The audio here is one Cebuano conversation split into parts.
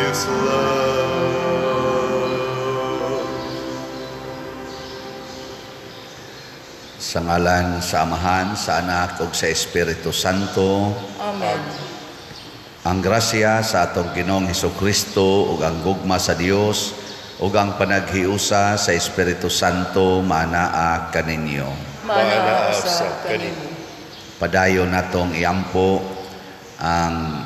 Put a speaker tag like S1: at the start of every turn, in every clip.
S1: His love.
S2: Sa ngalan sa Amahan, sa Anak ug sa Espiritu Santo.
S3: Amen.
S2: Ang grasya sa atong Ginoong Hesukristo ug ang gugma sa Dios ug ang panaghiusa sa Espiritu Santo maanaa kaninyo.
S3: Maanaa usab kaninyo.
S2: Padayon natong iampo ang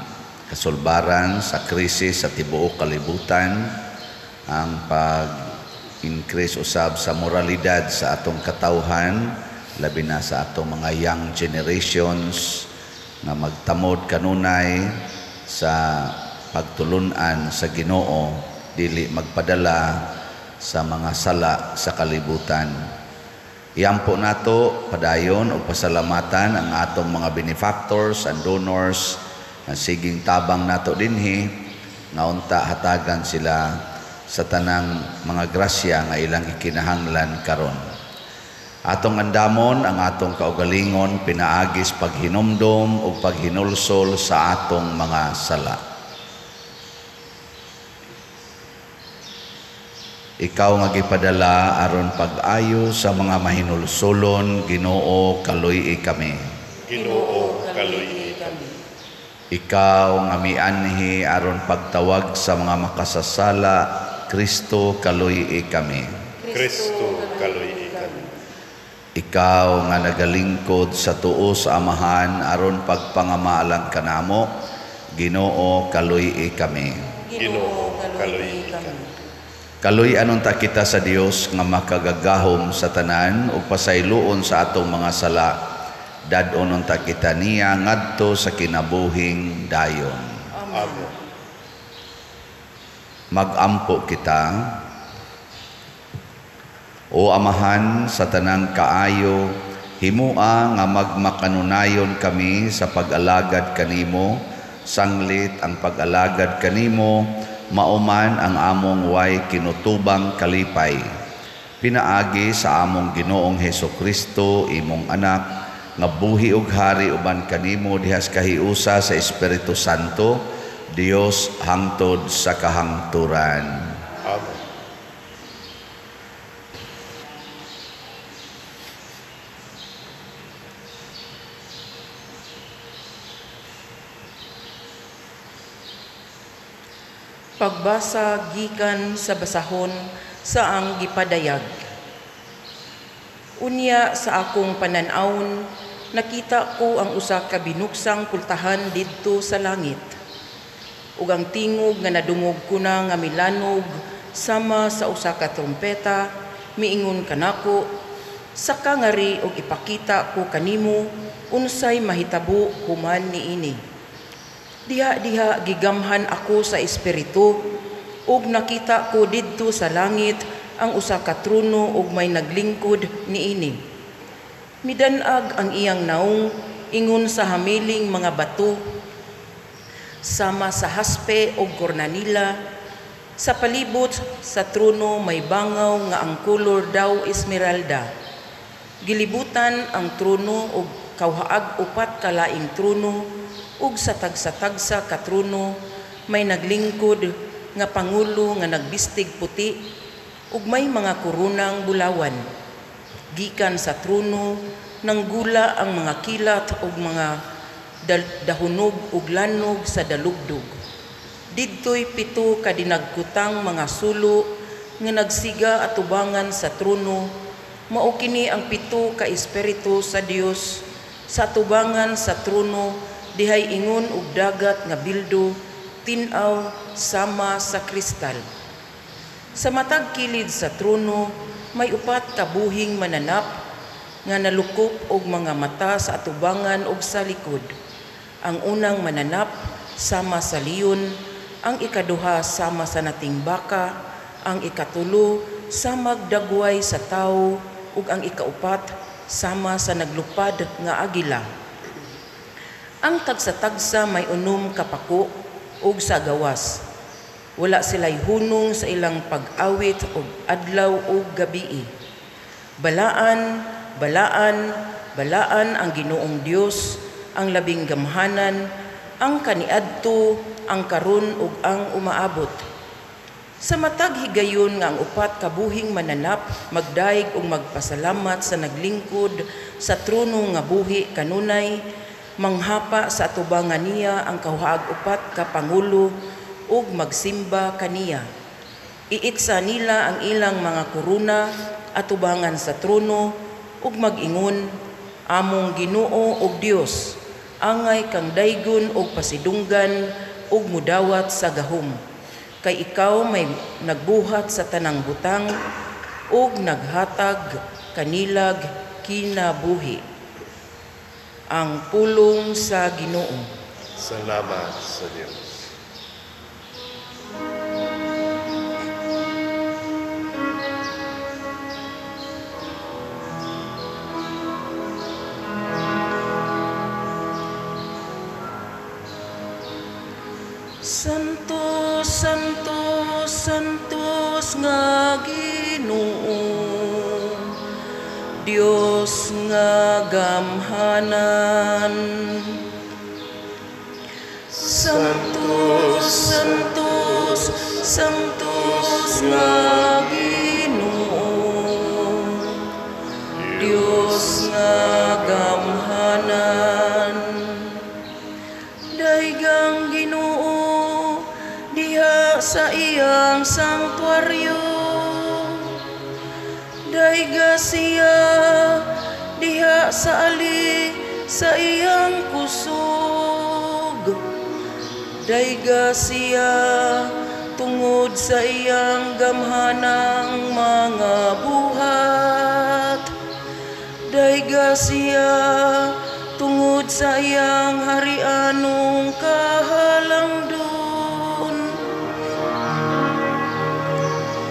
S2: kasulbaran sa krisis sa tibuok kalibutan, ang pag-increase usab sa moralidad sa atong katawhan, labi na sa atong mga young generations nga magtamod kanunay sa pagtulunan sa Ginoo, dili magpadala sa mga sala sa kalibutan. Iampo nato padayon og pasalamatan ang atong mga benefactors and donors nga siging tabang nato dinhi nga unta hatagan sila sa tanang mga grasya nga ilang gikinahanglan karon. Atong andamon ang atong kaugalingon pinaagis paghinumdom ug paghinulsol sa atong mga sala. Ikaw nga gipadala aron pag-ayo sa mga mahinulsolon, Ginoo, kaluy-i kami.
S1: Ginoo, kaluy-i kami.
S2: Ikaw nga mianhi aron pagtawag sa mga makasasala, Kristo, kaluy-i kami.
S1: Kristo, kaluy-i kami.
S2: Ikaw nga nagalingkod sa tuo sa Amahan aron pagpangamaalang kanamo, Ginoo, kaluy-i kami.
S1: Ginoo, kaluy-i kami.
S2: Kaluy-anon ta kita sa Dios nga makagagahom sa tanan ug pasayloon sa atong mga sala. Dad-onon ta kita niya ngadto sa kinabuhing dayon.
S1: Amen.
S2: Magampo kita. O Amahan sa tanang kaayo, himua nga magmakanunayon kami sa pag-alagad kanimo, sanglit ang pag-alagad kanimo, mauman ang among way kinutubang kalipay. Pinaagi sa among Ginoong Hesukristo, imong anak, nga buhi ug hari uban kanimo dihas kahiusa sa Espiritu Santo, Dios hangtod sa kahangturan.
S1: Amen.
S3: Pagbasa gikan sa basahon sa ang gipadayag. Unya sa akong panan-awon, nakita ko ang usa ka binuksang pultahan didto sa langit. Ug ang tingog nga nadungog ko na nga milanog sama sa usa ka trompeta, miingon kanako, saka ngari og ipakita ko kanimo unsay mahitabo human niini. Diha-diha gigamhan ako sa espiritu ug nakita ko didto sa langit ang usa ka trono ug may naglingkod niini. Midan-ag ang iyang naong ingon sa hamiling mga bato sama sa haspe ug kornanila. Sa palibot sa trono may bangaw nga ang kolor daw esmeralda. Gilibutan ang trono og kawhaag upat ka laing trono ug sa tagsa-tagsa ka trono may naglingkod nga pangulo nga nagbistig puti ug may mga koronang bulawan. Gikan sa trono nanggula ang mga kilat ug mga dahunog ug lanog sa dalugdog. Didtoy pito ka dinagkutang mga sulo nga nagsiga atubangan sa trono, mao kini ang pito ka espiritu sa Dios sa atubangan sa trono, dihay ingon og dagat nga bildo, tin-aw sama sa kristal. Sa matag kilid sa trono may upat ka buhing mananap nga nalukop og mga mata sa atubangan ug sa likod. Ang unang mananap sama sa leon, ang ikaduha sama sa nating baka, ang ikatulo sama dagway sa tawo, ug ang ikaupat sama sa naglupad nga agila. Ang tagsa-tagsa may unom kapako ug sa gawas. Wala sila'y hunong sa ilang pag-awit og adlaw ug gabii. Balaan, balaan, balaan ang Ginoong Dios, ang labing gamhanan, ang kaniadto, ang karon ug ang umaabot. Sa matag higayon nga ang upat ka buhing mananap magdaig ug magpasalamat sa naglingkod sa trono nga buhi kanunay, manghapa sa atubangan niya ang kahuhaag upat ka pangulo ug magsimba kaniya. Iitsa nila ang ilang mga korona atubangan sa trono ug mag-ingon, among Ginoo ug Dios, angay kang daygon ug pasidunggan ug mudawat sa gahom. Kay ikaw may nagbuhat sa tanang butang ug naghatag kanilag kinabuhi. Ang pulong sa Ginoo.
S1: Salamat sa Dios.
S3: Santo, Santo, Santos nga Ginoo, Dios nga gamhanan. Santos, Santos, Santos nga Ginoo, Dios nga gamhanan. Daygang Ginoo diha sa iyang sanktuaryo, dayga siya diha sa ali sa iyang kusog, dayga siya tungod sa iyang gamhanang mga buhat, dayga siya tungod sa iyang harianong kahalangdon.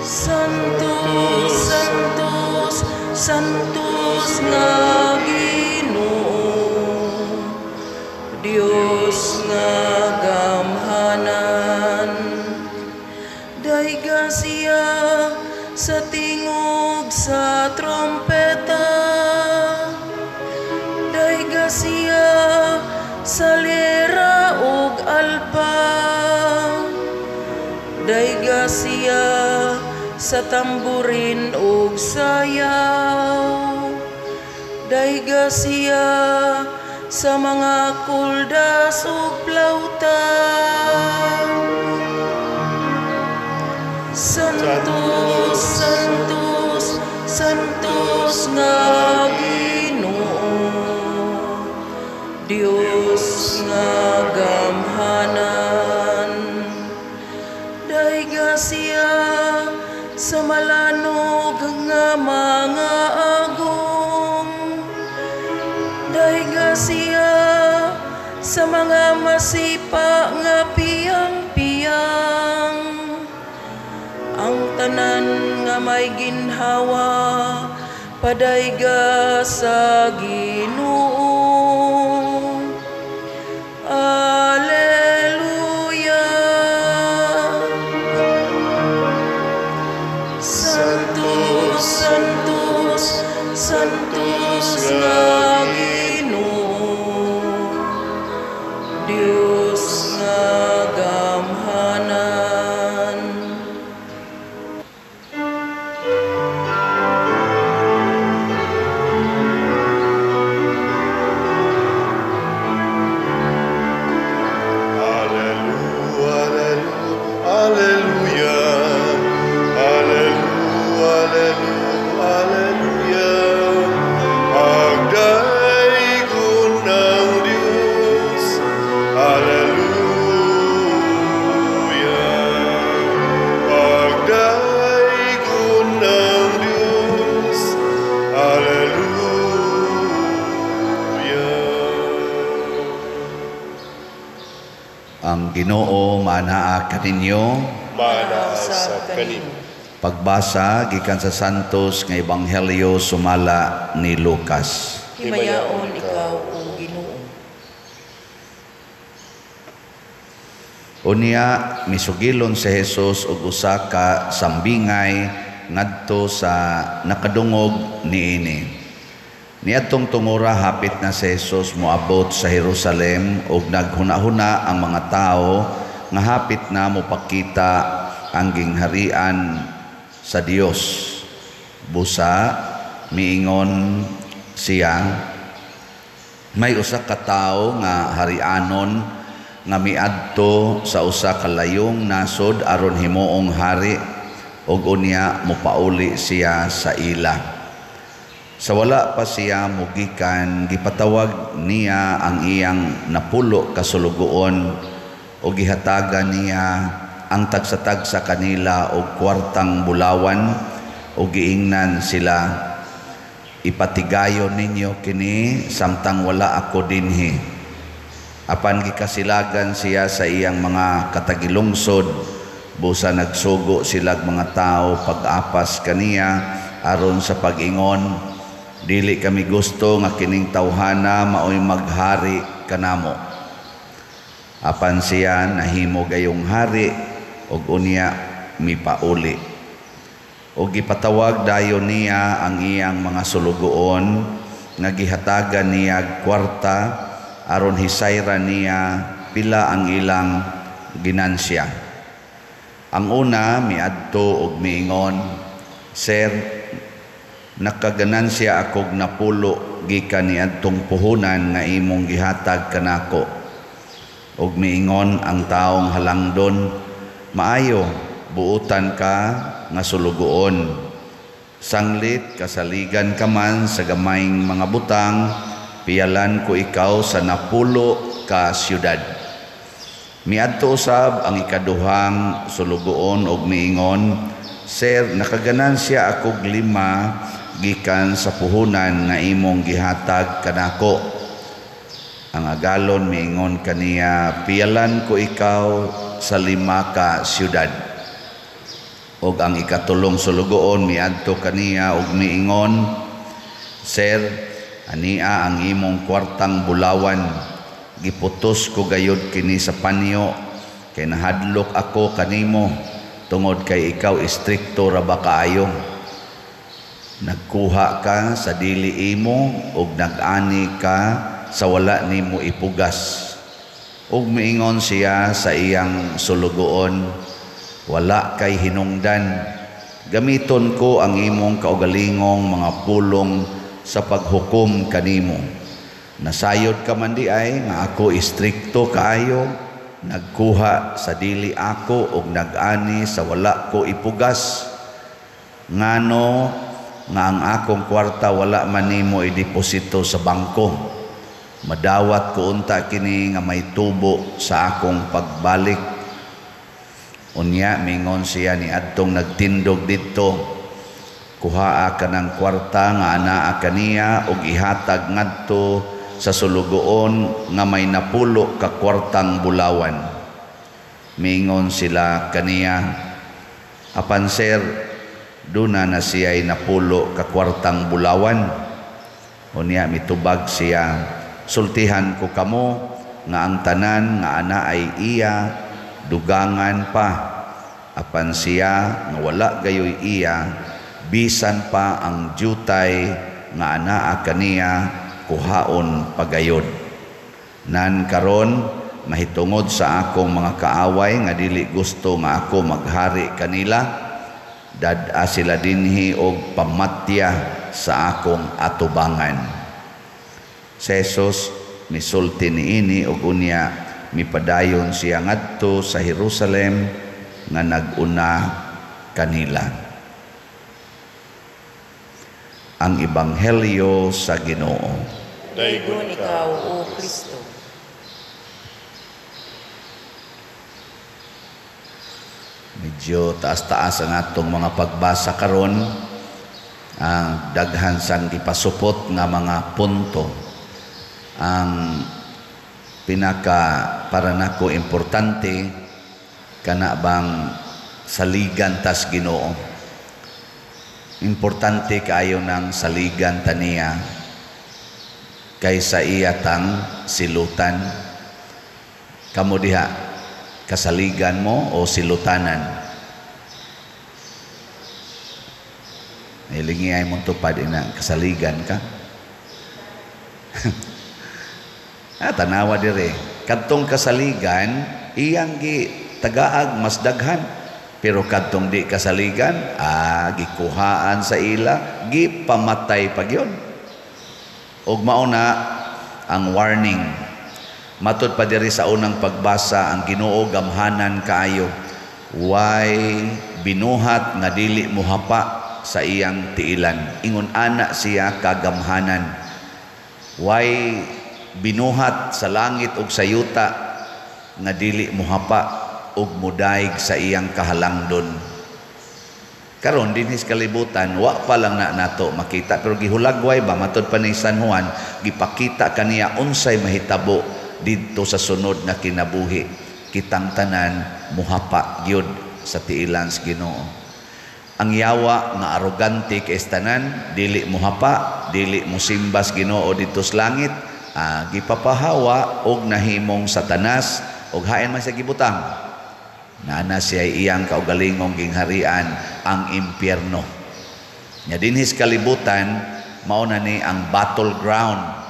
S3: Santos, Santos, Santos nga Ginoo, Dios nga gamhanan. Dayga siya sa tingog sa trompeta, dayga siya sa lira ug alpa, dayga siya sa tamburin ug sayaw, dayga siya sa mga kuldas ug plauta. Santos, Santos, Santos nga Ginoo, Dios nga gamhanan. Dayga siya sa malanog nga mga agong, dayga siya sa mga masipa nga piyang-piyang. Ang tanan nga may ginhawa padayga sa Ginoo. Alleluia. Santos, Santos, Santos nga Ginoo, Dios nga gamhanan.
S1: Alleluia, alleluia, alleluia, alleluia. Pagdaygon ng Diyos, alleluia. Pagdaygon ng Diyos, alleluia.
S2: Ang Ginoo manaa kaninyo.
S1: Mana sa kanimo.
S2: Pagbasa gikan sa Santos nga Ebanghelyo sumala ni Lucas.
S3: Himayaon ikaw, o Ginoo.
S2: Unya misugilon si Jesus og usa ka sambingay ngadto sa nakadungog niini. Niadtong tungura hapit na si Jesus moabot sa Jerusalem ug naghuna-huna ang mga tawo nga hapit na mopakita ang gingharian sa Dios. Busa miingon siya, may usa ka tawo nga harianon nga miadto sa usa ka layong nasod aron himuong hari ug unya mopauli siya sa ila. Sa wala pa siya mugikan, gipatawag niya ang iyang 10 ka sulugoon ug gihatagan niya ang tagsa-tagsa kanila og kwartang bulawan ug giingnan sila, "Ipatigayon ninyo kini samtang wala ako dinhi." Apan gikasilagan siya sa iyang mga katagilungsod, busa nagsugo silag mga tao pag-apas kaniya aron sa pag-ingon, "Dili kami gusto nga kining tawhana maoy maghari kanamo." Apan siya nahimo gayong hari ug unya mipauli. Ug gipatawag dayon niya ang iyang mga sulugoon nga gihatagan niya kwarta aron hisayra niya pila ang ilang ginansya. Ang una miadto og miingon, "Sir, nakaganansya akog 10 gikan niadtong puhunan nga imong gihatag kanako." Ug miingon ang taong halangdon, "Maayo, buutan ka nga sulugoon. Sanglit kasaligan ka man sa gamayng mga butang, piyalan ko ikaw sa 10 ka syudad." Miadto usab ang ikaduhang sulugoon og miingon, "Sir, nakaganansya akog 5 gikan sa puhunan nga imong gihatag kanako." Ang agalon miingon kaniya, "Piyalan ko ikaw sa 5 ka syudad." Og ang ikatulong sulugoon miadto kaniya og miingon, "Sir, ania ang imong kwartang bulawan. Giputos ko gayud kini sa panyo kay nahadlok ako kanimo tungod kay ikaw istrikto ra ba kaayo. Nagkuha ka sa dili imo ug nag-ani ka sa wala nimo ipugas." Ug miingon siya sa iyang sulugoon, "Wala kay hinungdan. Gamiton ko ang imong kaugalingong mga pulong sa paghukom kanimo. Nasayod ka man di ay nga ako istrikto kaayo, nagkuha sa dili ako ug nag-ani sa wala ko ipugas. Ngano nga ang akong kwarta wala man nimo ideposito sa bangko? Madawat ko unta kini nga may tubo sa akong pagbalik." Unya mingon siya ni adtong nagtindog didto, "Kuhaa ka ng kwarta nga anaa kaniya ug ihatag ngadto sa sulugoon nga may 10 ka kwartang bulawan." Mingon sila kaniya, "Apan sir, duna na siya'y 10 ka kwartang bulawan." Unya mitubag siya, "Sultihan ko kamo nga ang tanan nga ana ay iya, dugangan pa. Apan siya nga wala gayoy iya, bisan pa ang jutay nga anaa kaniya kuhaon pagayod. Nan karon mahitungod sa akong mga kaaway nga dili gusto nga ako maghari kanila, dad-a sila dinhi og pamatya sa akong atubangan." Si Jesus misulti niini og unya mipadayon siya ngadto sa Jerusalem nga nag-una kanila. Ang Ebanghelyo sa Ginoo.
S3: Daygon ikaw, O Kristo.
S2: Medyo taas-taas ang atong mga pagbasa karon, ang daghan sang gipasupot nga mga punto. Ang pinaka para nako importante kana bang saligan tas Ginoo. Importante kaayo nang saligan taniya kaysa iya tang silutan. Kamo diha, kasaligan mo o silutanan? Hilingi ay mong tupad ina, kasaligan ka. Ah, tanawa dire. Kadtong kasaligan, iyang gi tagaag mas daghan. Pero kadtong di kasaligan, gikuhaan sa ila, gipamatay pa gyud. Ug mao na ang warning. Matud pa diri sa unang pagbasa, ang Ginoo gamhanan kaayo. Way binuhat nga dili mohapa sa iyang tiilan. Ingon ana siya kagamhanan. Way binuhat sa langit ug sa yuta nga dili mohapa ug mudaig sa iyang kahalangdon. Karon dinhi sa kalibutan, wa pa lang na nato makita, pero gihulagway ba, matud pa ni San Juan, gipakita kaniya unsay mahitabo didto sa sunod nga kinabuhi. Kitang tanan muhapa gyud sa tiilan sa Ginoo. Ang yawa nga arogante kay tanan, dili muhapa, dili musimba sa Ginoo didto sa langit, gipapahawa og nahimong Satanas og hain man siya gibutang. Nana siya iyang kaugalingong gingharian ang impyerno. Nya dinhi sa kalibutan, mao na ni ang battleground.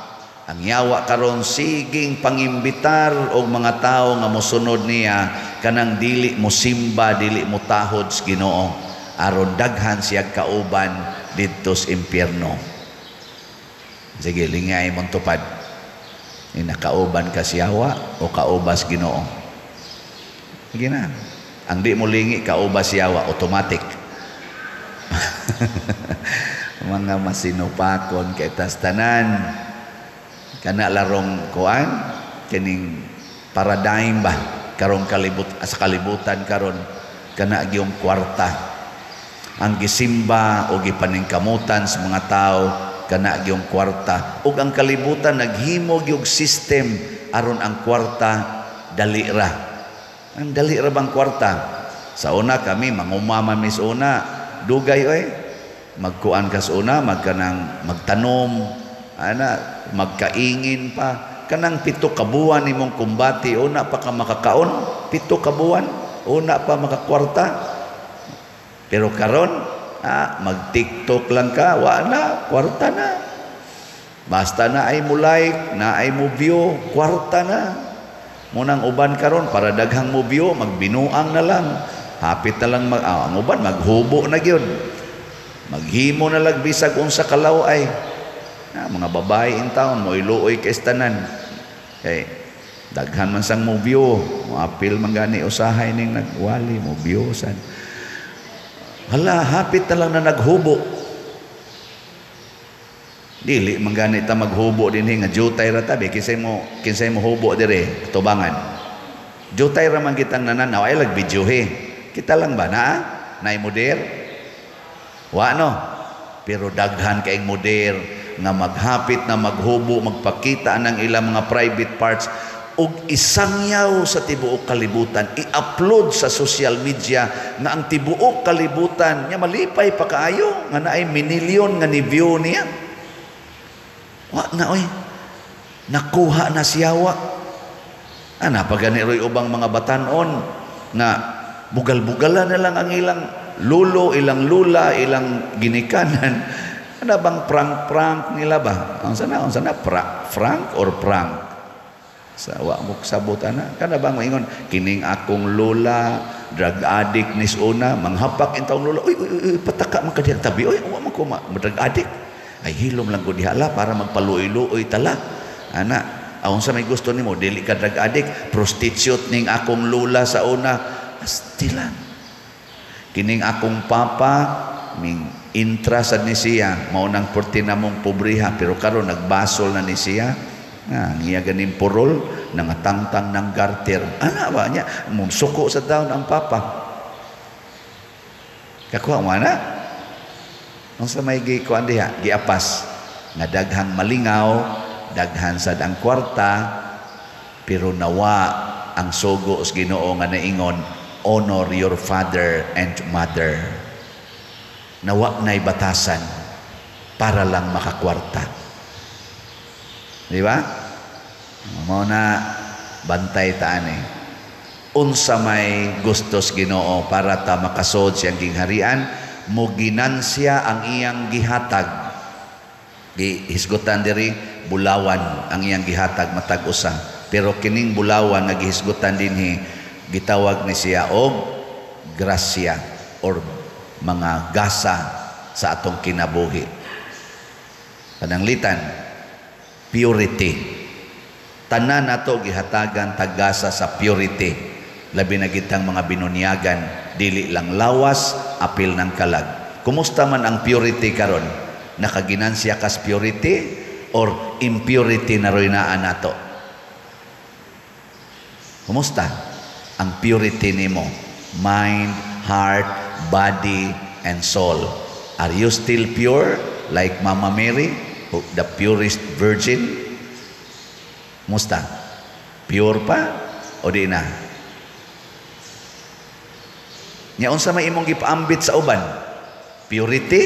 S2: Ang yawa karon siging pangimbitar og mga tawo nga mosunod niya kanang dili mosimba, dili motahod sa Ginoo, aron daghan siya kauban didto sa impyerno. Sige, lingay mong tupad. Inakauban ka siyawa o kaubas Ginoo? Sige na. Ang di mo lingi, kaubas siyawa, automatic. Mga masinupakon kay tas tanan. Kana larong kuan, kining paradigm ba karong kalibut sa kalibutan karon, kana gyung kwarta. Ang gisimba o gipaningkamutan sa mga tao kana gyung kwarta, ug ang kalibutan naghimo gyud system aron ang kwarta dali ra. Ang dali ra bang kwarta? Sa una kami manguma man mi sa una, dugay oy. Magkuan ka sa una, magkanang magtanom, ana, magkaingin pa. Kanang 7 ka buwan nimong kumbati, una pa ka makakaon, 7 ka buwan, una pa makakwarta. Pero karon, mag-TikTok lang ka, wa na, kwarta na. Basta na ay mo like, na ay mo view, kwarta na. Munang uban karon para daghang mo view, magbinuang na lang. Hapit na lang ang uban maghubo na gyud. Maghimo na lang bisag unsa kalaw ay. Mga babae in town mo iluoy kay tanan. Kay daghan man sang mo view, moapil man gani usahay ning nagwali mo view sad. Hala, hapit na lang na naghubo. Dili man gani ta maghubo dinhi nga jutay ra tabi, kinsay mo hubo dire tubangan. Jutay ra man kitang nananaw ay lag videohe. Kita lang ba na? Nay moder? Wa no. Pero daghan kaing moder nga maghapit na maghubo, magpakita ng ilang mga private parts og isangyaw sa tibuok kalibutan, i-upload sa social media nga ang tibuok kalibutan nya malipay pa kaayo nga naay minilyon nga ni view niya. Wa na oy. Nakuha na siyawa. Ana pa gani roy ubang mga batan-on nga bugal-bugalan na lang ang ilang lulo, ilang lula, ilang ginikanan. Ana bang prank-prank nila ba? Ang sana frank or prank? Sa wa mo sabot ana. Kana bang maingon kining akong lola drug addict nis una, manghapak in taong lola. Uy, uy, uy, pataka man ka diha tabi. Uy, wa man ko drug addict. Ay hilom lang ko diha la para magpaluoy-luoy tala. Ana, aon sa may gusto nimo, dili ka drug addict, prostitute ning akong lola sa una. Astilan. Kining akong papa ming intra sad ni siya, mao nang porti namong pobriha, pero karon nagbasol na ni siya. Nga, ang iya ganing purol, nangatangtang ng garter. Ana ba niya? Mungsuko sa taon ang papa. Kakuha mo na? Unsa may gikuan diha? Giapas. Nga daghang malingaw, daghan sad ang kwarta, pero nawa ang sugo sa Ginoo nga naingon, honor your father and mother. Nawa na'y batasan para lang makakwarta. Di ba? Mao na bantay taan eh. Unsa may gustos Ginoo para ta makasod siyang gingharian, mo ginansya ang iyang gihatag. Gihisgutan diri bulawan ang iyang gihatag matag usa. Pero kining bulawan nga gihisgutan dinhi, gitawag ni siya og grasya or mga gasa sa atong kinabuhi. Pananglitan, purity. Tanan nato gihatagan tagasa sa purity. Labi na gitang mga binunyagan, dili lang lawas, apil ng kalag. Kumusta man ang purity karon? Nakaginansya kas purity or impurity na roy naa nato? Kumusta ang purity nimo? Mind, heart, body, and soul. Are you still pure like Mama Mary, the purest virgin? Musta? Pure pa o di na? Nya unsa may imong gipaambit sa uban? Purity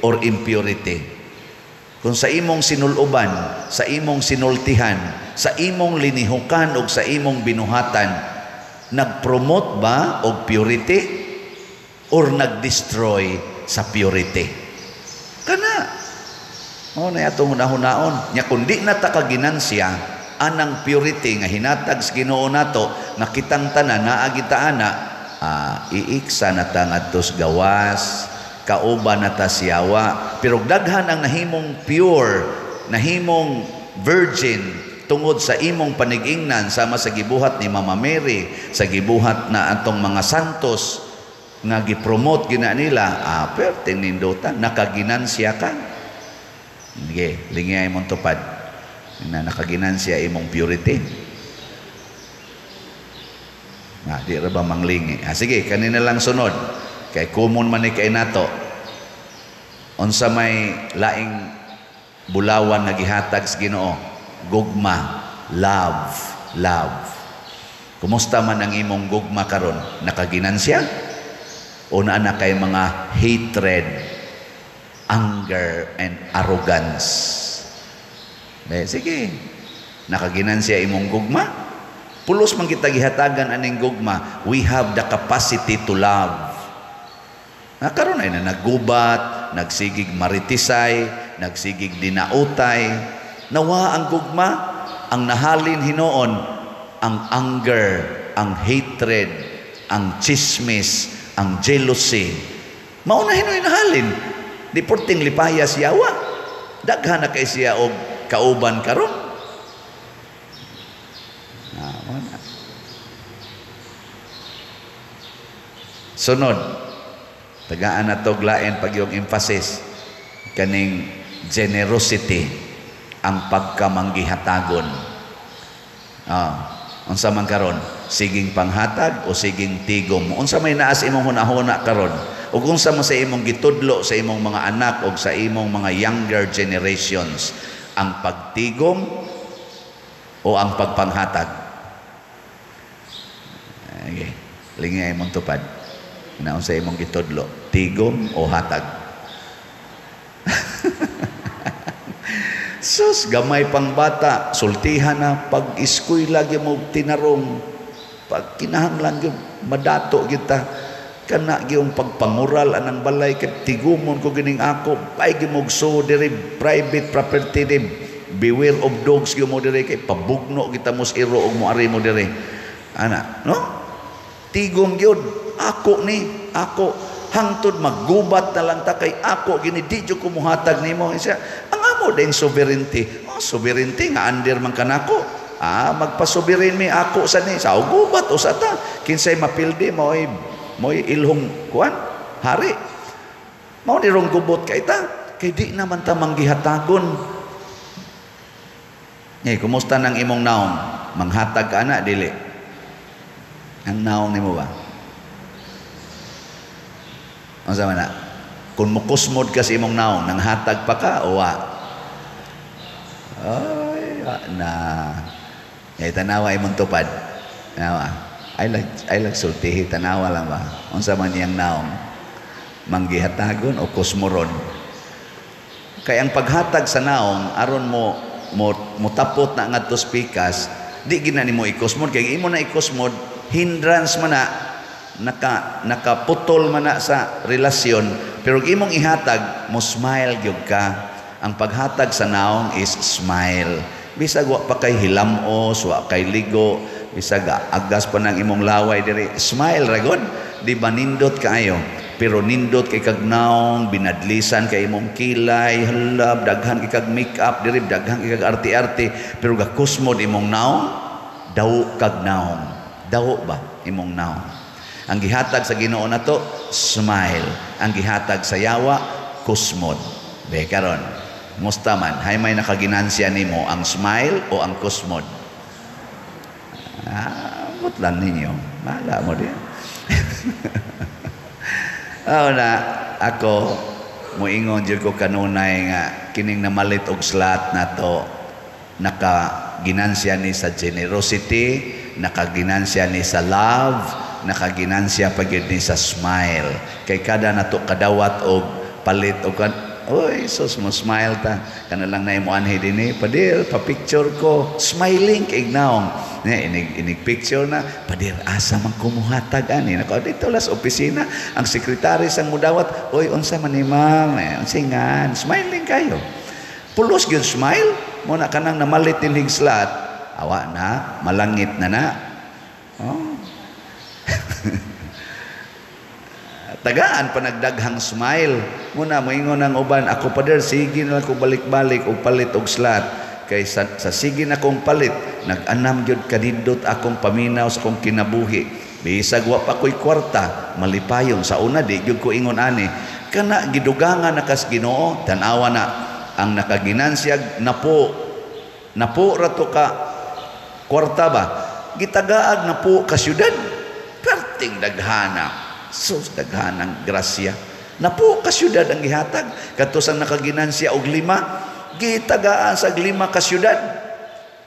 S2: or impurity? Kung sa imong sinuluban, sa imong sinultihan, sa imong linihukan o sa imong binuhatan, nagpromote ba og purity or nagdestroy sa purity? Kana mao na atong hunahunahon. Nya kun di na ta kaginansya anang purity nga hinatag sa Ginoo nato, nga kitang tanan naa kita ana, iiksa na ta ngadto sa gawas, kauban na ta siyawa. Pero daghan ang nahimong pure, nahimong virgin tungod sa imong panigingnan, sama sa gibuhat ni Mama Mary, sa gibuhat na atong mga santos nga gipromote gina nila, pero tinindutan, nakaginansya ka. Sige, lingay imong tupad na nakaginansya imong purity. Di ra ba manglingi? Sige, kanina lang sunod. Kay common man ni kay nato. Unsa may laing bulawan nga gihatag sa Ginoo? Gugma, love, love. Kumusta man ang imong gugma karon? Nakaginansya? O naa na kay mga hatred, anger, and arrogance? Eh, sige, nakaginansya imong gugma? Pulos man kita gihatagan aning gugma. We have the capacity to love. Karon ay na naggubat, nagsigig maritisay, nagsigig dinautay. Nawa ang gugma, ang nahalin hinoon, ang anger, ang hatred, ang chismis, ang jealousy. Mao na hinoon nahalin. Di porting lipaya siyawa. Daghan na kay siya og kauban karon. Mao na. Sunod, tagaan na to lain pag yung emphasis kaning generosity, ang pagkamanggihatagon. Unsa man karon, siging panghatag o siging tigom? Unsa may naas imong hunahuna karon? Ug unsa man sa imong gitudlo sa imong mga anak o sa imong mga younger generations, ang pagtigom o ang pagpanghatag? Okay, lingay imong tupad. Naon sa imong gitudlo, tigom o hatag? Sus, gamay pang bata, sultihan na, pag eskwela gyud mo tinarong, pag kinahanglan gyud madato kita, kana gyud pagpangural anang balay kay tigumon ko gining ako, ay gyud mo so diri private property di, beware of dogs gyud mo diri kay pabugno kita mo sa iro og moari mo diri. Ana, no? Tigom gyud ako ni, ako hangtod maggubat na lang ta kay ako gini di jud ko muhatag nimo. Siya, ang amo din sovereignty. Oh, sovereignty nga under man kanako. Magpa-sovereign mi ako sa ni sa gubat o sa ta. Kinsay mapildi mo'y mo'y ilhong kuan hari. Mao ni rong gubot kay ta. Kay di naman ta manggihatagon. Ngay, kumusta nang imong naong? Manghatag ka ana dili? Ang naong nimo ba? Unsa man na? Kung mukusmod ka sa imong naong, nanghatag pa ka o wa? Ay, wa na. Ngay, tanawa imong tupad. Tanawa. Ay lag sultihi, tanawa lang ba? Unsa man iyang naong? Manggihatagon o kusmoron? Kay ang paghatag sa naong, aron mo mutapot na ngadto sa pikas, di gina nimo ikusmod. Kay imo na ikusmod, hindrance man na, nakaputol man na sa relasyon. Pero imong ihatag, mo smile gyud ka, Ang paghatag sa naong is smile. Bisag wa pa kay hilamos, wa kay ligo, bisag agas pa nang imong laway diri, smile ra gud. Di ba nindot kaayo? Pero nindot kay kag naong, binadlisan kay imong kilay, hala, daghan kay kag makeup diri, daghan kay kag arte-arte, pero gakusmod imong naong, daw kag naong. Daw ba imong naong? Ang gihatag sa Ginoo nato, smile. Ang gihatag sa yawa, kusmod. Be karon, musta man, hay may nakaginansya nimo ang smile o ang kusmod? Ah, butlan ninyo. Bahala mo din. Oh, na ako moingon jud ko kanunay nga kining namalit og slot nato nakaginansya ni sa generosity, nakaginansya ni sa love, nakaginansya pa gyud ni sa smile. Kay kada nato kadawat og palit og kan, oy, sus, mo smile ta. Kana lang na imo anhi dinhi, "Padir, pa-picture ko." Smiling kay naong. Ne, inig inig picture na, "Padir, asa man kumuhatag ani?" Nako, dito las opisina, ang sekretary sang mudawat, "Oy, unsa man ni ma'am?" Eh, unsa? Smiling kayo. Pulos gyud smile, mo na kanang namalit dinhig slot, awa na, malangit na na. Oh. Tagaan pa nagdaghang smile. Muna moingon ang uban, "Ako pader, sige na lang ko balik-balik og palit og slot. Kay sa sige na kong palit, nag-anam gyud kanindot akong paminaw sa akong kinabuhi. Bisag wa pa ko'y kwarta, malipayon." Sa una di gyud ko ingon ani. Kana gidugangan na kas Ginoo, tan-awa na ang nakaginansyag napo. Napo ra to ka kwarta ba? Gitagaag napo ka syudad. Perting daghana. Sus, daghanang grasya. Napo ka syudad ang gihatag. Kadto sang nakaginansya og 5, gitagaan sa 5 ka syudad.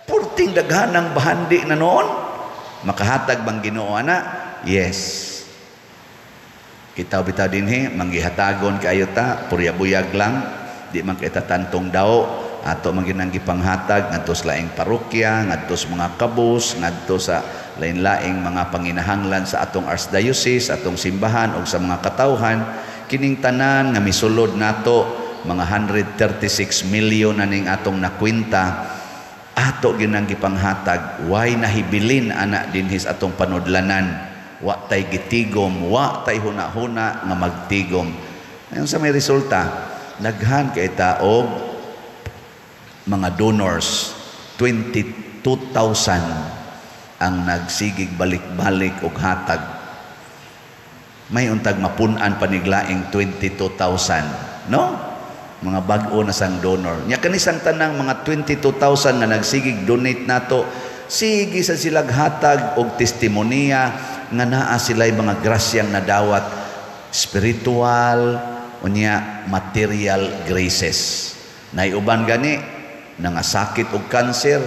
S2: Purting daghanang bahandi na noon. Makahatag bang Ginoo ana? Yes. Kita bitaw dinhi manggihatagon kaayo ta, purya-buyag lang, di man kita tantong daw ato man ginang gipanghatag ngadto sa laing parokya, ngadto sa mga kabus, ngadto sa lain-laing mga panginahanglan sa atong archdiocese, atong simbahan og sa mga katawhan. Kining tanan nga misulod nato, mga 136 million na ning atong nakwenta, ato ginang gipanghatag. Way nahibilin ana dinhi sa atong panudlanan. Wa tay gitigom, wa tay huna-huna nga magtigom. Ayon sa may resulta, naghan kay ta og mga donors, 22,000 ang nagsigig balik-balik og hatag. May untag mapun-an paniglaing 22,000, no? Mga bag-o na sang donor. Nya kanisang tanang mga 22,000 nga nagsigig donate nato, sige sa silag hatag og testimonya nga naa sila'y mga grasyang nadawat, spiritual unya material graces. Naiuban gani nangasakit og kanser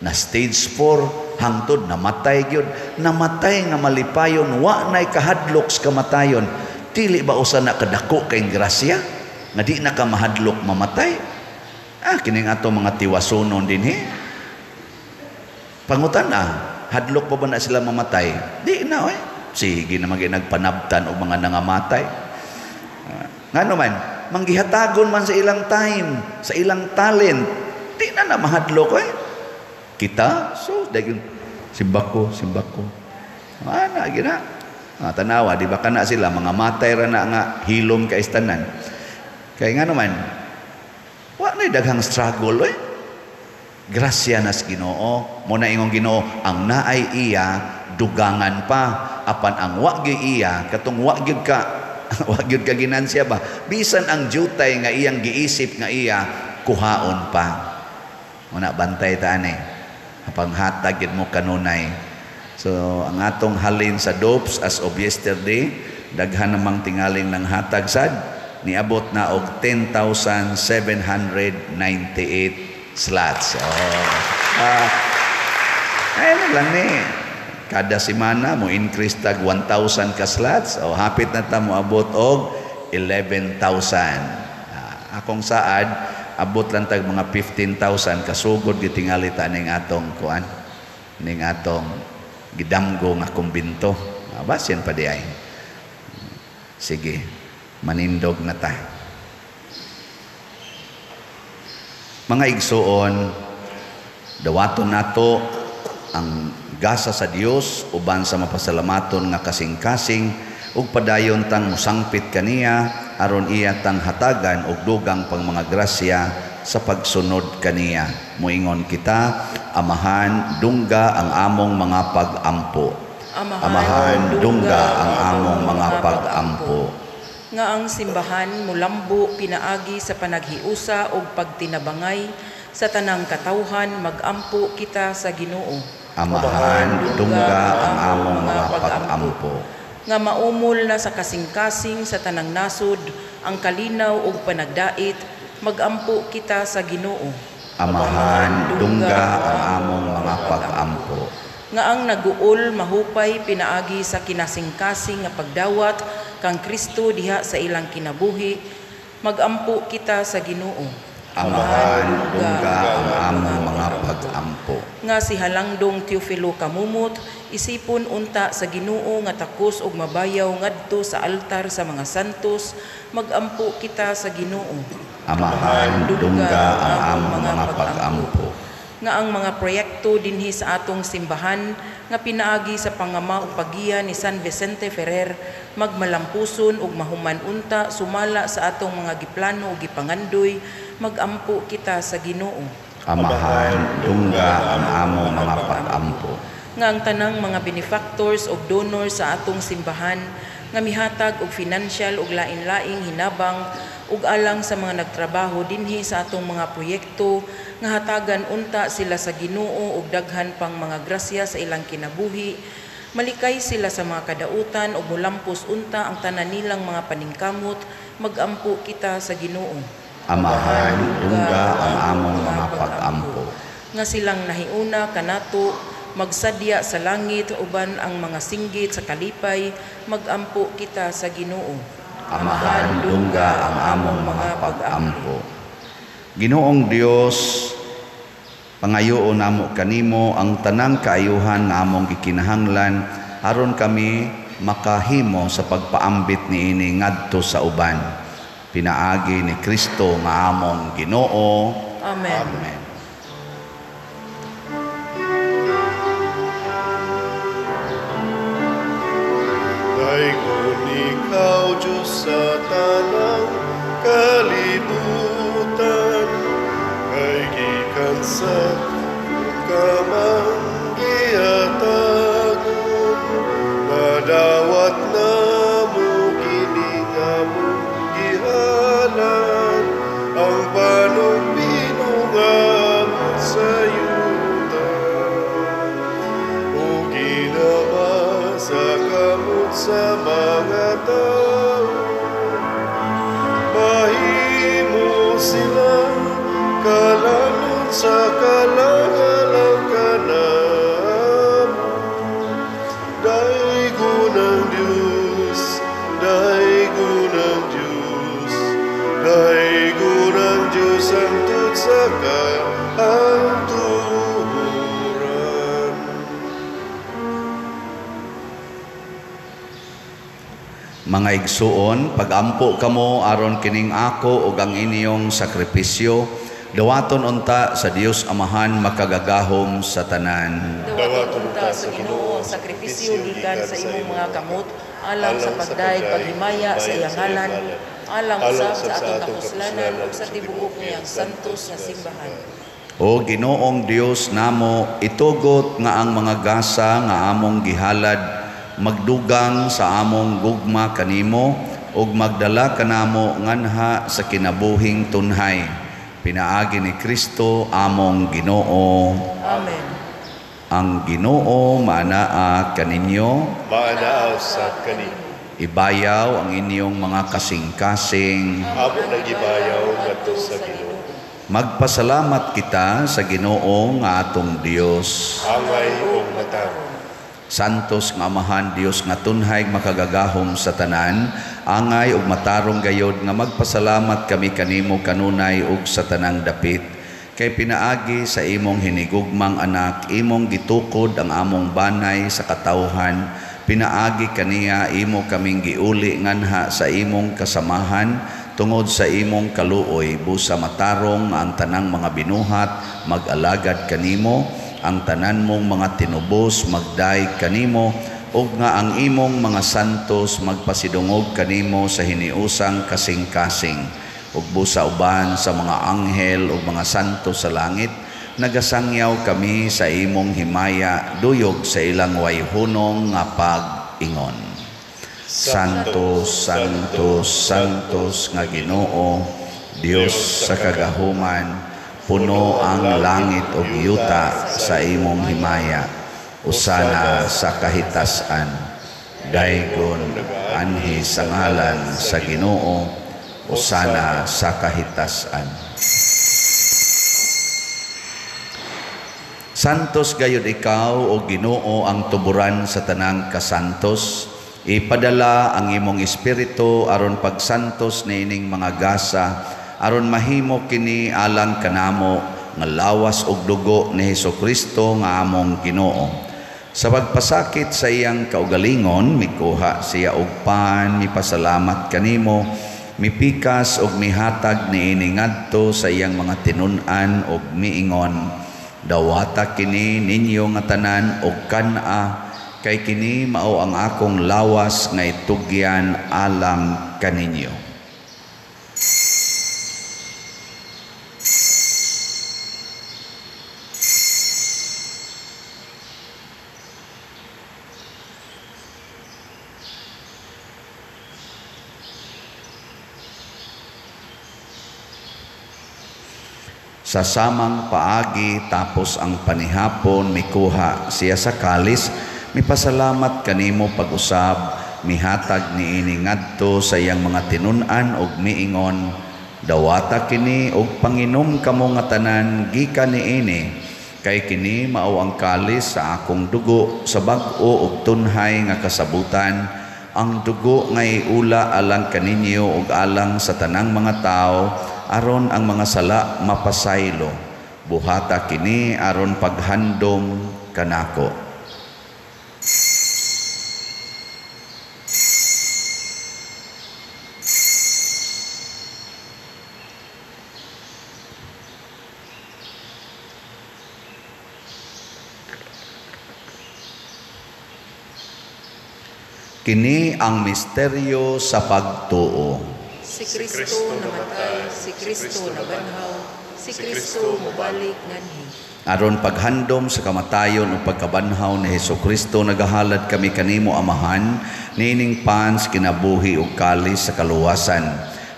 S2: na stage 4 hangtod namatay gyud, namatay nga malipayon, wa nay kahadlok sa kamatayon. Dili ba usa na kadako kay grasya nga di na ka mahadlok mamatay? Ah, kining ato mga tiwasonon dinhi, pangutan ah, hadlok pa ba na sila mamatay? Di na oy. Sige na maging nagpanabtan og mga nangamatay. Ngano man, manggihatagon man sa ilang time, sa ilang talent, di na na mahadlok oy. Kita, so daging simbako, simbako. Ana gina. Ah, tanawa, di ba kana sila mga matay ra na nga hilom kay tanan. Kay ngano man, wa nay daghang struggle oy. Grasya nas Ginoo. Mo na ingong Ginoo, ang naay iya dugangan pa, apan ang wa gyud iya, katong wa gyud ka wa gyud ka ginansya ba, bisan ang jutay nga iyang giisip nga iya, kuhaon pa. Mo na bantay ta ani, panghatag gyud mo kanunay. So ang atong halin sa dopes as of yesterday, daghan namang tingaling ng hatag sad, niabot na og 10,798 slots. Oh. Ayun lang ni. Kada semana mo increase tag 1,000 ka slots. O hapit na ta moabot og 11,000. Akong saad abot lang tag mga 15,000 kasugod gitingali ta ning atong kuan, ning atong gidamgo nga kumbinto. Basin pa di ay. Sige, manindog na ta. Mga igsuon, dawaton nato ang gasa sa Dios uban sa mapasalamaton nga kasing-kasing ug padayon tang mosangpit kaniya aron iya tang hatagan og dugang pang mga grasya sa pagsunod kaniya. Moingon kita, Amahan, dungga ang among mga pag-ampo. Amahan, dungga ang among mga pag-ampo.
S3: Nga ang simbahan mulambo pinaagi sa panaghiusa og pagtinabangay sa tanang katawhan, magampo kita sa Ginoo.
S2: Amahan, dungga ang among mga pag-ampo.
S3: Nga maumol na sa kasing-kasing sa tanang nasod ang kalinaw ug panagdait, magampo kita sa Ginoo.
S2: Amahan, dungga ang among mga pag-ampo.
S3: Nga ang naguol mahupay pinaagi sa kinasingkasing nga pagdawat kang Kristo diha sa ilang kinabuhi, magampo kita sa Ginoo.
S2: Amahan, dungga ang among mga pag-ampo.
S3: Nga si Halangdong Teofilo Camomot isipon unta sa Ginoo nga takos og mabayaw ngadto sa altar sa mga santos, magampo kita sa Ginoo.
S2: Amahan, dungga ang among mga pag-ampo.
S3: Nga ang mga proyekto dinhi sa atong simbahan nga pinaagi sa pangama ug paggiya ni San Vicente Ferrer magmalampuson ug mahuman unta sumala sa atong mga giplano ug gipangandoy, magampo kita sa Ginoo.
S2: Amahan, dungga ang among mga pag-ampo.
S3: Nga ang tanang mga benefactors ug donors sa atong simbahan nga mihatag og financial ug lain-laing hinabang ug alang sa mga nagtrabaho dinhi sa atong mga proyekto nga hatagan unta sila sa Ginoo og daghan pang mga grasya sa ilang kinabuhi, malikay sila sa mga kadautan ug molampos unta ang tanan nilang mga paningkamot, magampo kita sa Ginoo.
S2: Amahan, dungga ang among mga pag-ampo.
S3: Nga silang nahiuna kanato magsadya sa langit uban ang mga singgit sa kalipay, magampo kita sa Ginoo.
S2: Amahan, dungga ang among mga pag-ampo. Ginoong Dios, pangayoon namo kanimo ang tanang kaayuhan nga among gikinahanglan aron kami makahimo sa pagpaambit niini ngadto sa uban. Pinaagi ni Kristo nga among Ginoo.
S3: Amen.
S2: Amen.
S1: Daygon ikaw, Diyos, sa tanang kalibutan, kay gikan sa kamang giatagon, nadawat namo kini nga among gihalan, ang panugpinungamot sa yuta. O ginama sa kamot sa mga tao, mahimo silang kalalon sa kalangalang kanamo. Daygon ang Diyos, daygon ang Diyos, daygon ang Diyos hangtod sa kahangturan.
S2: Mga igsuon, pagampo kamo aron kining ako ug ang inyong sakripisyo, dawaton unta sa Dios Amahan makagagahom sa tanan.
S3: Dawaton unta sa Ginoo ang sakripisyo gikan sa imong mga kamot, alang sa pagdayeg paghimaya sa iyang ngalan, alang usab sa atong kapuslanan ug sa tibuok niyang santos nga simbahan.
S2: O Ginoong Dios namo, itugot nga ang mga gasa nga among gihalad magdugang sa among gugma kanimo ug magdala kanamo nganha sa kinabuhing tunhay. Pinaagi ni Kristo among Ginoo.
S3: Amen.
S2: Ang Ginoo maanaa kaninyo,
S1: Maanaa sa kanimo.
S2: Ibayaw ang inyong mga kasing-kasing.
S1: Amo nang gibayaw ngadto sa Ginoo.
S2: Magpasalamat kita sa Ginoo nga atong Dios.
S1: Angay ug matarong.
S2: Santos nga Amahan, Dios nga tunhay makagagahom sa tanan, angay ug matarong gayod nga magpasalamat kami kanimo kanunay ug sa tanang dapit. Kay pinaagi sa imong hinigugmang anak, imong gitukod ang among banay sa katawhan, pinaagi kaniya imo kaming giuli nganha sa imong kasamahan, tungod sa imong kaluoy, busa matarong nga ang tanang mga binuhat mag-alagad kanimo, ang tanan mong mga tinubos magdayeg kanimo, ug nga ang imong mga santos magpasidungog kanimo sa hiniusang kasing-kasing. Ug busa uban sa mga anghel ug mga santo sa langit, nagasangyaw kami sa imong himaya duyog sa ilang wayhunong nga pag-ingon. Santo, Santo, Santos nga Ginoo, Dios sa kagahuman, puno ang langit ug yuta sa imong himaya. Usana sa kahitasan, daygon anhi sa ngalan sa Ginoo, usana sa kahitasan. Santos gayud ikaw o Ginoo ang tuburan sa tanang kasantos. Ipadala ang imong espiritu aron pagsantos niining mga gasa, aron mahimo kini alang kanamo nga lawas ug dugo ni Hesukristo nga among Ginoo. Sa pagpasakit sa iyang kaugalingon, mikuha siya og pan, mipasalamat kanimo, mipikas og mihatag niini ngadto sa iyang mga tinun-an og miingon, dawata kini ninyo nga tanan og kan-a, kay kini mao ang akong lawas nga itugyan alang kaninyo. Sa samang paagi tapos ang panihapon, mikuha siya sa kalis, mipasalamat kanimo pag-usab, mihatag niini ngadto sa iyang mga tinun-an og miingon, dawata kini og panginom kamo nga tanan gikan niini, kay kini mao ang kalis sa akong dugo sa bag-o og tunhay nga kasabutan, ang dugo nga iula alang kaninyo og alang sa tanang mga tawo, aron ang mga sala mapasaylo. Buhata kini aron paghandom kanako. Kini ang misteryo sa pagtuo.
S3: Si Kristo namatay, si Kristo nabanhaw, si Kristo mobalik nganhi.
S2: Aron paghandom sa kamatayon o pagkabanhaw ni Hesukristo, nagahalad kami kanimo Amahan, niining pans kinabuhi ug kalis sa kaluwasan.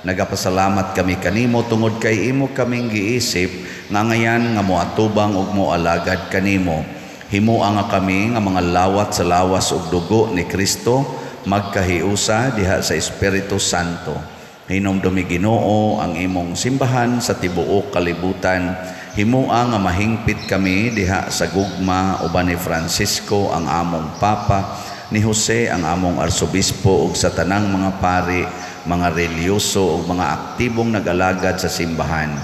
S2: Nagapasalamat kami kanimo tungod kay imo kaming giisip nga ngayan nga moatubang ug moalagad kanimo. Himoa nga kami nga mga lawat sa lawas ug dugo ni Kristo, magkahiusa diha sa Espiritu Santo. Hinumdumi Ginoo ang imong simbahan sa tibuok kalibutan. Himoa nga mahingpit kami diha sa gugma uban ni Francisco ang among Papa, ni Jose ang among Arsobispo ug sa tanang mga pari, mga reliyoso ug mga aktibong nag-alagad sa simbahan.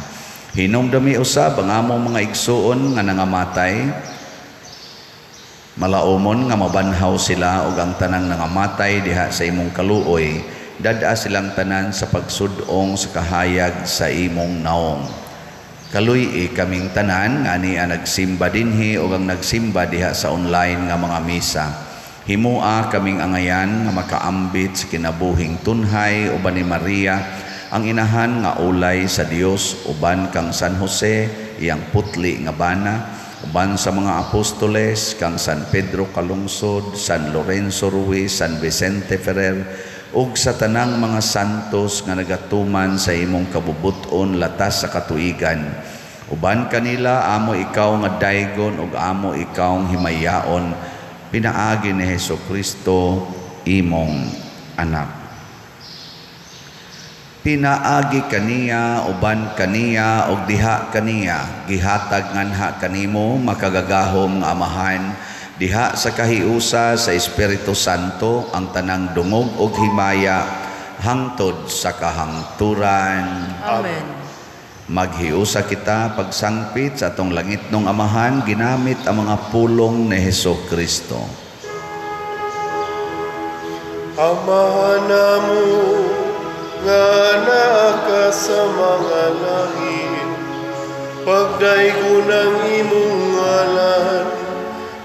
S2: Hinumdumi usab ang among mga igsuon nga nangamatay, malaumon nga mabanhaw sila ug ang tanang nangamatay diha sa imong kaluoy, dad-a silang tanan sa pagsud-ong sa kahayag sa imong naong. Kaluy-i kaming tanan nga ania nagsimba dinhi ug ang nagsimba diha sa online nga mga misa. Himoa kaming angayan nga makaambit sa kinabuhing tunhay uban ni Maria, ang inahan nga ulay sa Dios, uban kang San Jose, iyang putli nga bana, uban sa mga apostoles, kang San Pedro Calungsod, San Lorenzo Ruiz, San Vicente Ferrer, ug sa tanang mga santos nga nagatuman sa imong kabubut-on latas sa katuigan. Uban kanila amo ikaw nga daygon ug amo ikaw himayaon, pinaagi ni Hesukristo imong anak. Pinaagi kaniya, uban kaniya, ug diha kaniya, gihatag nganha kanimo makagagahom nga Amahan, diha sa kahiusa sa Espiritu Santo ang tanang dungog ug himaya hangtod sa kahangturan.
S3: Amen.
S2: Maghiusa kita pagsangpit sa atong langitnong Amahan ginamit ang mga pulong ni Hesukristo.
S1: Amahan namo nga naa Pagdaygon ang imong ngalan,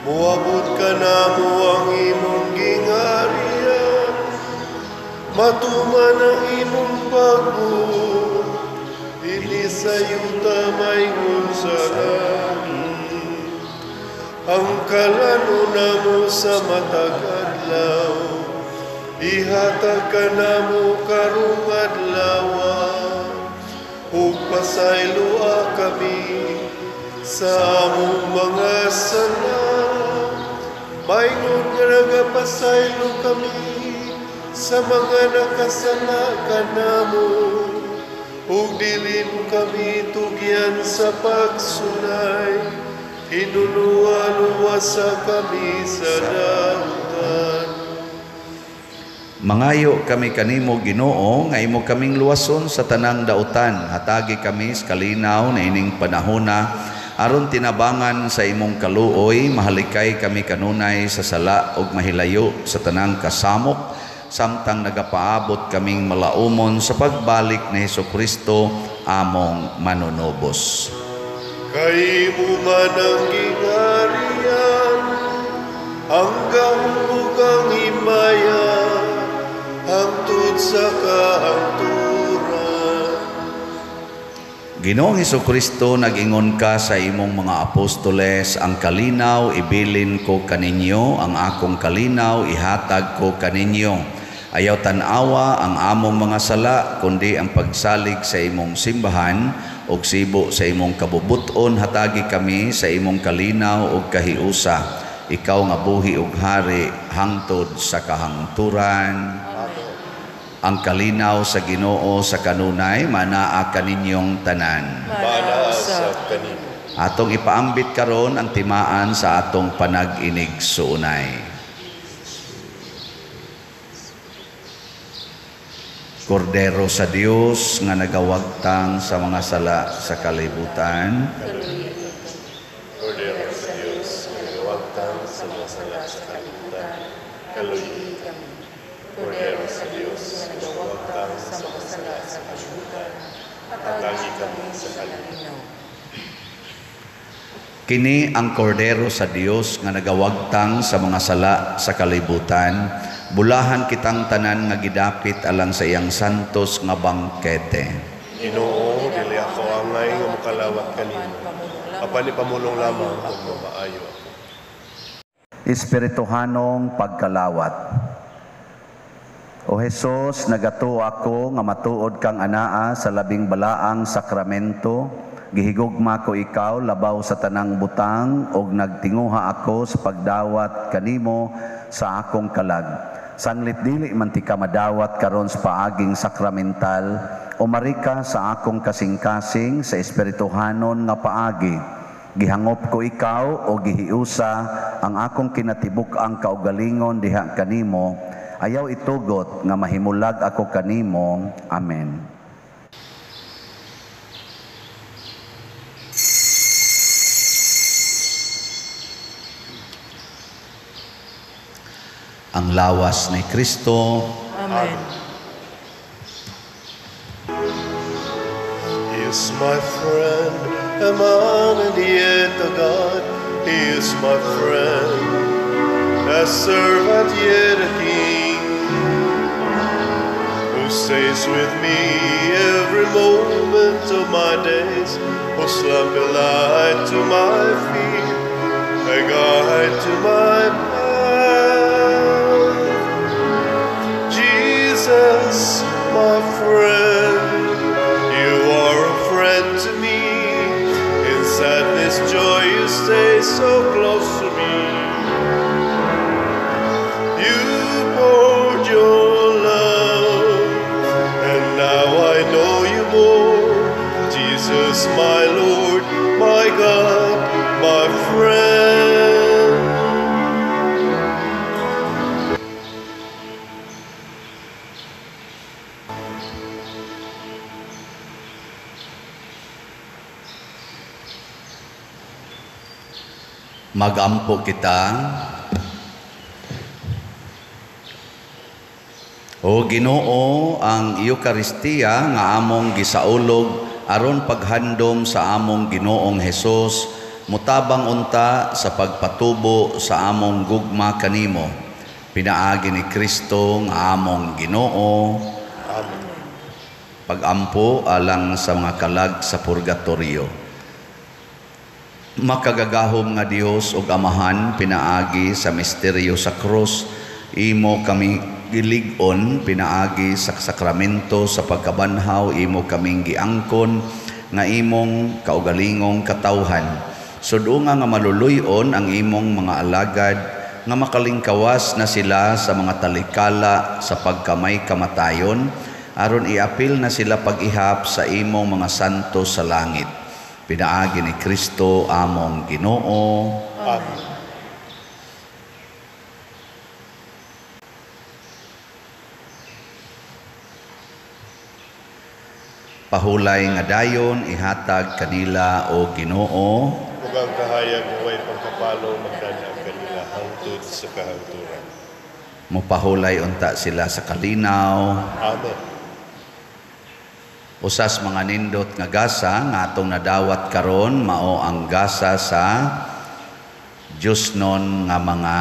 S1: moabot kanamo ang imong gingharian, matuman ang imong pagbuot, dinhi sa yuta maingon sa langit. Ang kalanon namo sa matag adlaw, ihatag kanamo karong adlawa, ug pasayloa kami sa among mga sala, maingon nga nagapasaylo kami sa mga nakasala kanamo, ug dili mo kami tugyan sa pagsulay, hinuluan-uwasa kami sa dautan.
S2: Mangayo kami kanimo Ginoo nga imo kaming luwason sa tanang dautan. Hatagi kami sa kalinaw na ining panahona aron tinabangan sa imong kaluoy, mahalikay kami kanunay sa sala ug mahilayo sa tanang kasamok, samtang nagapaabot kaming malaumon sa pagbalik ni Hesukristo among manunubos.
S1: Kay mo man ang gingharian, ang gahom ug ang himaya, hangtod sa kahangturan.
S2: Ginoong Hesukristo, nag-ingon ka sa imong mga apostoles, ang kalinaw ibilin ko kaninyo, ang akong kalinaw ihatag ko kaninyo. Ayaw tan-awa ang among mga sala, kundi ang pagsalig sa imong simbahan ug sibo sa imong kabubut-on, hatagi kami sa imong kalinaw ug kahiusa. Ikaw nga buhi ug hari hangtod sa kahangturan. Ang kalinaw sa Ginoo sa kanunay manaa kaninyong tanan.
S1: Manaa sa kanimo.
S2: Atong ipaambit karon ang timaan sa atong panag-inig suunay. Kordero sa Dios nga nagawagtang sa mga sala sa kalibutan.
S1: Kordero sa Dios nga nagawagtang sa mga sala sa kalibutan, kaluyi kami. Kordero sa Dios nga nagawagtang sa mga sala sa kalibutan, hatagi kami sa kalinaw.
S2: Kini ang kordero sa Dios nga nagawagtang sa mga sala sa kalibutan. Bulahan kitang tanan nga gidapit alang sa iyang santos nga bangkete.
S1: Ginoo, dili ako angay nga mokalawat kanimo. Apan ipamulong lamang ug mamaayo ako.
S2: Espirituhanong pagkalawat. O Hesus, nagatuo ako nga matuod kang anaa sa labing balaang sakramento. Gihigugma ko ikaw labaw sa tanang butang ug nagtinguha ako sa pagdawat kanimo sa akong kalag. Sanglit dili man ti ka madawat karon sa paaging sakramental, umarika sa akong kasing-kasing sa espirituhanon nga paagi. Gihangop ko ikaw o gihiusa ang akong kinatibuk-ang kaugalingon diha kanimo. Ayaw itugot nga mahimulag ako kanimo. Amen. Ang lawas ni Kristo.
S3: Amen.
S1: He is my friend, a man and yet a God. He is my friend, a servant yet a king, who stays with me every moment of my days, whose lamp a light to my feet, a guide to my path. Jesus, my friend, you are a friend to me. In sadness, joy, you stay so close to me. You poured your love, and now I know you more. Jesus, my Lord, my God, my friend.
S2: Magampo kita. O Ginoo, ang Eukaristiya nga among gisaulog aron paghandom sa among Ginoong Hesus, mutabang unta sa pagpatubo sa among gugma kanimo. Pinaagi ni Kristo nga among Ginoo.
S1: Amen.
S2: Pagampo alang sa mga kalag sa purgatorio. Makagagahom nga Dios ug Amahan, pinaagi sa misteryo sa krus, imo kami gilig-on, pinaagi sa sakramento sa pagkabanhaw, imo kaming giangkon nga imong kaugalingong katawhan. Sudunga nga maluluy-on ang imong mga alagad nga makalingkawas na sila sa mga talikala sa pagkamay kamatayon, aron iapil na sila pag-ihap sa imong mga santo sa langit. Pinaagi ni Kristo among Ginoo.
S1: Amen.
S2: Pahulay nga dayon ihatag kanila o Ginoo,
S1: ug ang kahayag nga way pagkapalo magdala kanila hangtod sa kahangturan.
S2: Mopahulay unta sila sa kalinaw.
S1: Amen.
S2: Usas mga nindot nga gasa nga atong nadawat karon mao ang gasa sa Diyosnon nga mga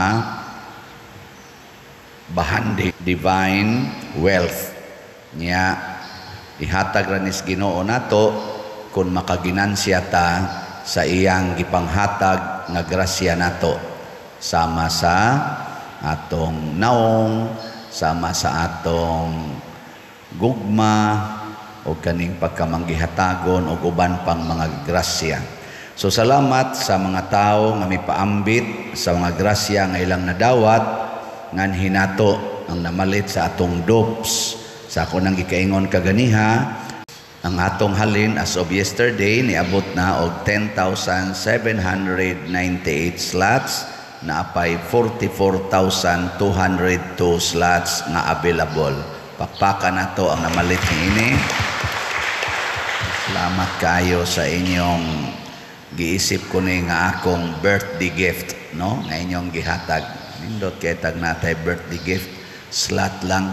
S2: bahandi, divine wealth. Nya ihatag ra nis Ginoo nato kun makaginansya ta sa iyang gipanghatag nga grasya nato, sama sa atong naong, sama sa atong gugma o kaning pagkamanggihatagon o uban pang mga grasya. So salamat sa mga tao nga mipaambit sa mga grasya nga ilang nadawat ngan hinato ang namalit sa atong dopes. Sa ako nang gikaingon kaganiha, ang atong halin as of yesterday niabot na og 10,798 slots, naapay 44,202 slots nga available. Pakpakan nato ang namalit niini. Salamat kayo sa inyong giisip ko ni nga akong birthday gift, no? Nga inyong gihatag. Nindot kay tag natay birthday gift, slot lang.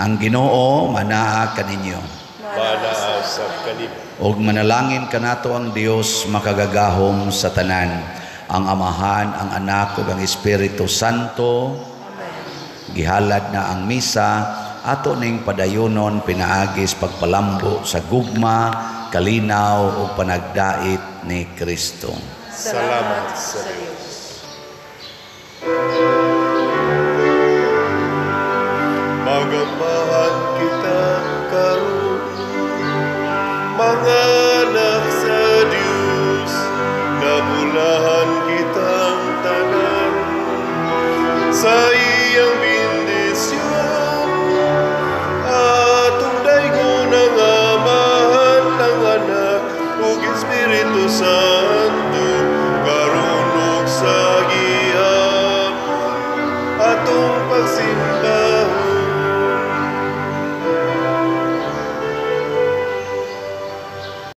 S2: Ang Ginoo manaa kaninyo.
S1: Manaa sa kanimo.
S2: Og manalangin kanato ang Dios makagagahom sa tanan, ang Amahan, ang Anak ug ang Espiritu Santo.
S3: Amen.
S2: Gihalad na ang misa, ato ning padayonon pinaagis pagpalambo sa gugma, kalinaw ug panagdait ni Kristo.
S1: Salamat sa Dios. Magapahan kita karon, mga